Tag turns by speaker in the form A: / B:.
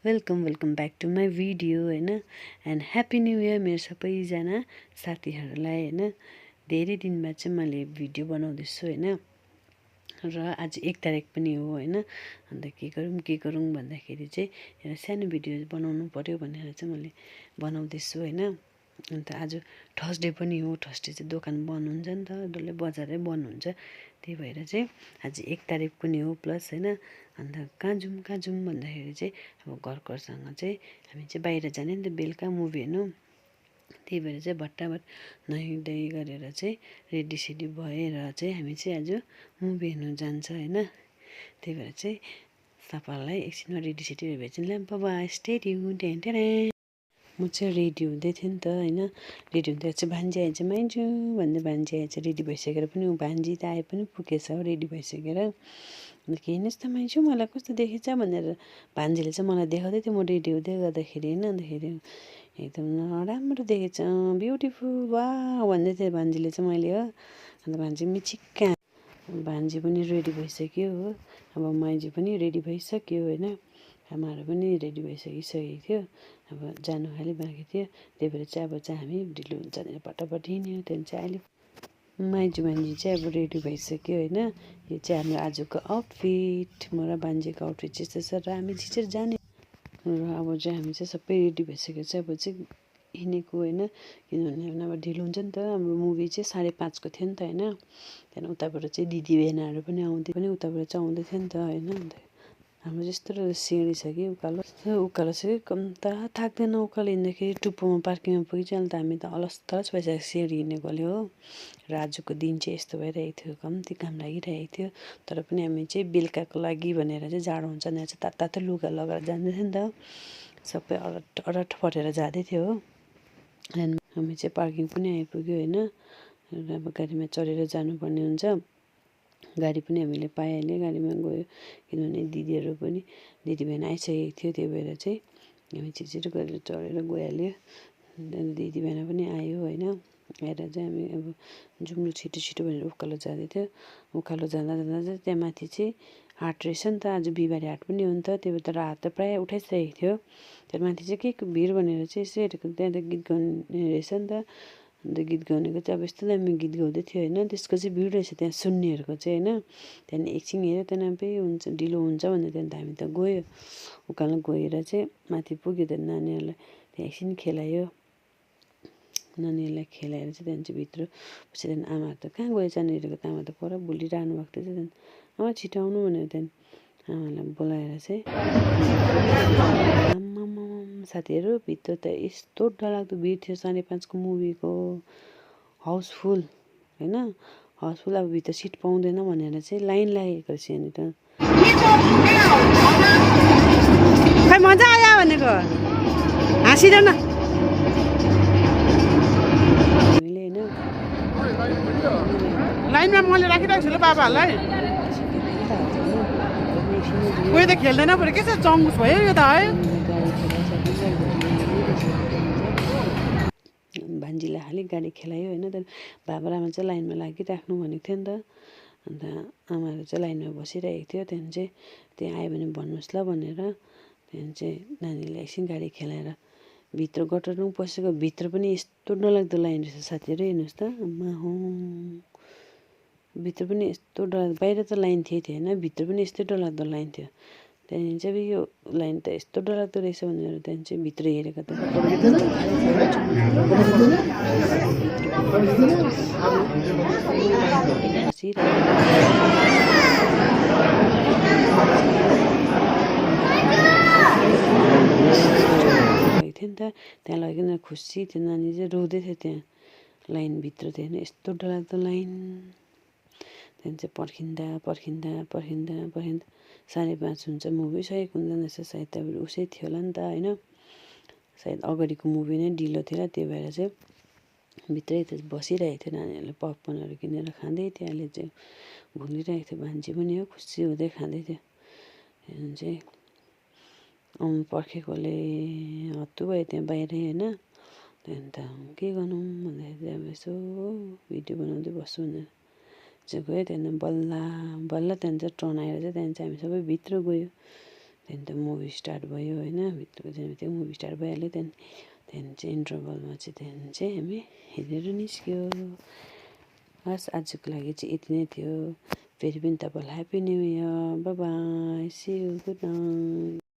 A: Welcome back to my video होइन and happy new year मेरो सबैजना साथीहरूलाई होइन। धेरै दिनमा चाहिँ मैले भिडियो बनाउँदैछु होइन। र आज 1 तारिक पनि हो होइन। अन्त के गरौँ भन्दाखेरि चाहिँ एउटा सानो भिडियो बनाउनु पऱ्यो भनेर चाहिँ मैले बनाउँदैछु होइन। अन्त आज थर्सडे पनि हो, थर्सडे चाहिँ दोकान बन्द हुन्छ नि त, डल्लै बजारै बन्द हुन्छ। त्यही भएर चाहिँ आज 1 तारिक पनि हो प्लस होइन। अन्त कहाँ जाउँ भन्दाखेरि चाहिँ अब घरसँग चाहिँ हामी चाहिँ बाहिर जाने नि त बेलुका मुभी हेर्नु। त्यही भएर चाहिँ भट्टाभट नुहाइधुवाइ गरेर चाहिँ रेडीसेडी भएर चाहिँ हामी चाहिँ आज मुभी हेर्नु जान्छ होइन। त्यही भएर चाहिँ तपाईँहरूलाई एकछिनमा रेडीसेडी भएर चाहिँ ल्याम्प बाबा स्टे ट्युन टेन। म चाहिँ रेडी हुँदै थिएँ नि त होइन। रेडी हुँदा चाहिँ भान्जी आएछ माइजू भन्दै भान्जी आएछ रेडी भइसकेर पनि भान्जी त आए पनि पुगेछ रेडी भइसकेर। अन्त के हेर्नुहोस् त माइजू मलाई कस्तो देखेछ भनेर भान्जीले चाहिँ मलाई देखाउँदै थियो म रेडी हुँदै गर्दाखेरि होइन। अन्तखेरि एकदम राम्रो देखेछ ब्युटिफुल वा भन्दै थियो भान्जीले चाहिँ मैले हो। अन्त भान्जी मिचिक्का भान्जी पनि रेडी भइसक्यो हो। अब माइजू पनि रेडी भइसक्यो होइन। आमाहरू पनि रेडी भइसकेको थियो। अब जानु खालि बाँकी थियो। त्यही भएर चाहिँ अब चाहिँ हामी ढिलो हुन्छ भनेर पटापट हिँड्यो। त्यहाँदेखि चाहिँ अहिले माइजू भान्जी चाहिँ अब रेडी भइसक्यो होइन। यो चाहिँ हाम्रो आजको आउटफिट म र भान्जीको आउटफिट चाहिँ यस्तो छ र हामी छिटो जाने र अब चाहिँ हामी चाहिँ सबै रेडी भइसक्यो चाहिँ अब चाहिँ हिँडेको होइन। किनभने अब ढिलो हुन्छ नि त। हाम्रो मुभी चाहिँ 5:30को थियो नि त होइन। त्यहाँदेखि उताबाट चाहिँ दिदी बहिनीहरू पनि आउँदै पनि उताबाट चाहिँ आउँदै थियो नि त होइन। अन्त हाम्रो यस्तो सिँढी छ कि उकालो छ कि कम त थाक्दैन उकालो हिँड्दाखेरि। टुप्पोमा पार्किङमा पुगिन्छ अन्त हामी त अलस भइसक्यो सिँढी हिँडेकोले हो। र आजको दिन चाहिँ यस्तो भइरहेको थियो, कम्ती घाम लागिरहेको थियो। तर पनि हामी चाहिँ बेलुकाको लागि भनेर चाहिँ जाडो हुन्छ भनेर चाहिँ तातो लुगा लगाएर जाँदै थियो नि त। सबै अरठ परेर जाँदै थियो हो। हामी चाहिँ पार्किङ पनि आइपुग्यो होइन। र अब गाडीमा चढेर जानुपर्ने हुन्छ। गाडी पनि हामीले पाइहाल्यो, गाडीमा गयो। किनभने दिदीहरू पनि दिदीबहिनी आइसकेको थियो। त्यही भएर चाहिँ हामी छिटो गरेर चढेर गइहाल्यो। त्यहाँदेखि दिदीबहिनी पनि आयो होइन। आएर चाहिँ हामी अब जाउँ छिटो भनेर उकालो जाँदै थियो। उकालो जाँदा चाहिँ त्यहाँ माथि चाहिँ हाट रहेछ नि त। आज बिहिबारे हाट पनि हो नि त। त्यही भएर तर हाट त प्रायः उठाइसकेको थियो। त्यहाँ माथि चाहिँ के भिड भनेर चाहिँ यसो हेरेको त्यहाँ त गीत गाउने रहेछ नि त। अन्त गीत गाउनेको चाहिँ अब यस्तो दामी गीत गाउँदै थियो होइन। त्यसको चाहिँ भिड रहेछ त्यहाँ सुन्नेहरूको चाहिँ होइन। त्यहाँदेखि एकछिन हेऱ्यो त्यहाँदेखि हुन्छ ढिलो हुन्छ भनेर त्यहाँदेखि हामी त गयो। उकालो गएर चाहिँ माथि पुग्यो। त्यहाँ नानीहरूलाई त्यहाँ एकछिन खेलायो। नानीहरूलाई खेलाएर चाहिँ त्यहाँदेखि चाहिँ भित्र पछि त्यहाँदेखि आमाहरू त कहाँ गएछ नानीहरूको त आमा त पर बोलिरहनु भएको थियो। त्यहाँदेखि आमा छिटो आउनु भनेर त्यहाँदेखि आमालाई बोलाएर चाहिँ आम्मामा साथीहरू भित्र त यस्तो डरलाग्दो भिड थियो 5:30को मुभीको। हाउसफुल होइन, हाउसफुल। अब भित्र सिट पाउँदैन भनेर चाहिँ लाइन लागेको रहेछ यहाँनिर। खै मजा आयो भनेको हाँसिदेऊ न हामीले होइन।
B: लाइनमा मैले राखिरहेको छु ल बाबाहरूलाई। कोही त खेल्दैन पऱ्यो के छ चङ्गुस भयो यो त है।
A: भान्जीलाई खालि गाडी खेलायो होइन। त्यहाँदेखि बाबा र आमा चाहिँ लाइनमा लागिराख्नु भनेको थियो नि त। अन्त आमाहरू चाहिँ लाइनमा बसिरहेको थियो। त्यहाँदेखि चाहिँ त्यहाँ आयो भने भन्नुहोस् ल भनेर त्यहाँदेखि चाहिँ नानीलाई एकछिन गाडी खेलाएर भित्र गटरमा पसेको। भित्र पनि यस्तो डरलाग्दो लाइन रहेछ साथीहरू हेर्नुहोस् त। आम्मा हो भित्र पनि यस्तो डर। बाहिर त लाइन थिएँ होइन, भित्र पनि यस्तै डरलाग्दो लाइन थियो। त्यहाँदेखि चाहिँ यो लाइन त यस्तो डरलाग्दो रहेछ भनेर त्यहाँदेखि चाहिँ भित्र हेरेको त थियो नि त। त्यहाँ लगेन खुसी थियो नानी चाहिँ रोँदै थियो त्यहाँ लाइनभित्र थियो होइन। यस्तो डरलाग्दो लाइन। त्यहाँदेखि चाहिँ पर्खिँदा 5:30 हुन्छ मुभी सकेको हुँदैन रहेछ सायद। त्यहाँबाट उसै थियो होला नि त होइन। सायद अगाडिको मुभी नै ढिलो थियो होला। त्यही भएर चाहिँ भित्रै त बसिरहेको थियो। नानीहरूले पपकर्नहरू किनेर खाँदै थियो। अहिले चाहिँ भुलिरहेको थियो। भान्जी पनि हो खुसी हुँदै खाँदै थियो। त्यहाँदेखि चाहिँ पर्खेकोले हत्तु भयो त्यहाँ बाहिरै होइन। त्यहाँदेखि त के गर्नु भन्दाखेरि अब यसो भिडियो बनाउँदै बस्छु भनेर चाहिँ गयो। त्यहाँदेखि बल्ल त्यहाँदेखि चाहिँ टर्न आएर चाहिँ त्यहाँदेखि चाहिँ हामी सबै भित्र गयो। त्यहाँदेखि त मुभी स्टार्ट भयो होइन भित्रको चाहिँ मुभी स्टार्ट भइहाल्यो त्यहाँदेखि चाहिँ इन्टरभलमा चाहिँ त्यहाँदेखि चाहिँ हामी हेरेर निस्क्यो हस् आजको लागि चाहिँ यति नै थियो फेरि पनि तपाईँलाई happy new year bye bye see you good night